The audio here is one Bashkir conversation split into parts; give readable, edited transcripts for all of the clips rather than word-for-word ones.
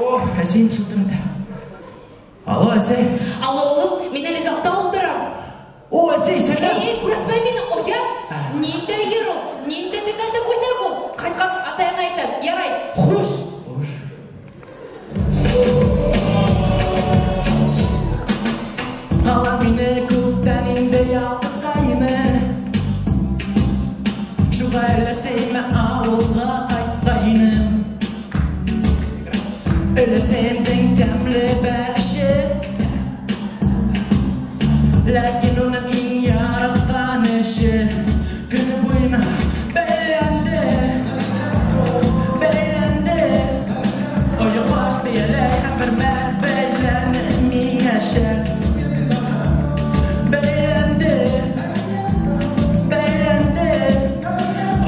О, әсәйем шылтырата. Алло, әсәй. Алло, улым, мин әле залда ултырам. О, әсәй, сәлам. Эй, күрәтмә мине, оят. Ниндәй йыр ул, ниндәй декольте күлдәк ул. Ҡайтҡас атайыңа әйтәм. Ярай, хуш. Хуш. Ҡала мине күптән инде ялҡытҡайны. Шуға өләсәйемә ауылға ҡайтҡайным. Өләсәйемдең тәмле бәлеше, ләкин уның иң яратҡан эше көнө буйына бәйләнде, бәйләнде. Ойоҡбаш, бейәләй һәм бер мәл бәйләне миңә шәл. Бәйләнде, бәйләнде.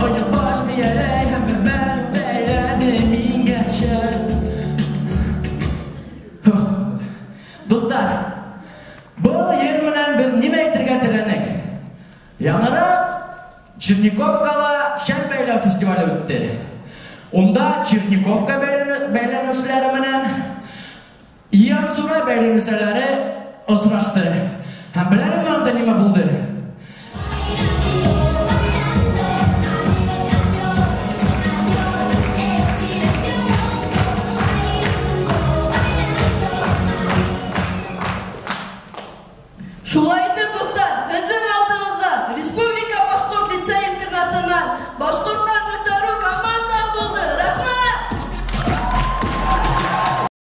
Ойоҡбаш, бейәләй һәм бер мәл бәйләне миңә шәл. Дуҫтар, был ер менән беҙ нимә әйтергә теләнек? Яңыраҡ Черниковкала шәл бәйләү фестивале үтте. Унда Черниковка бәйләнеүселәре менән Янсурай бәйләнеүселәре осрашты. Һәм беләһеңме анда нимә булды? Шулай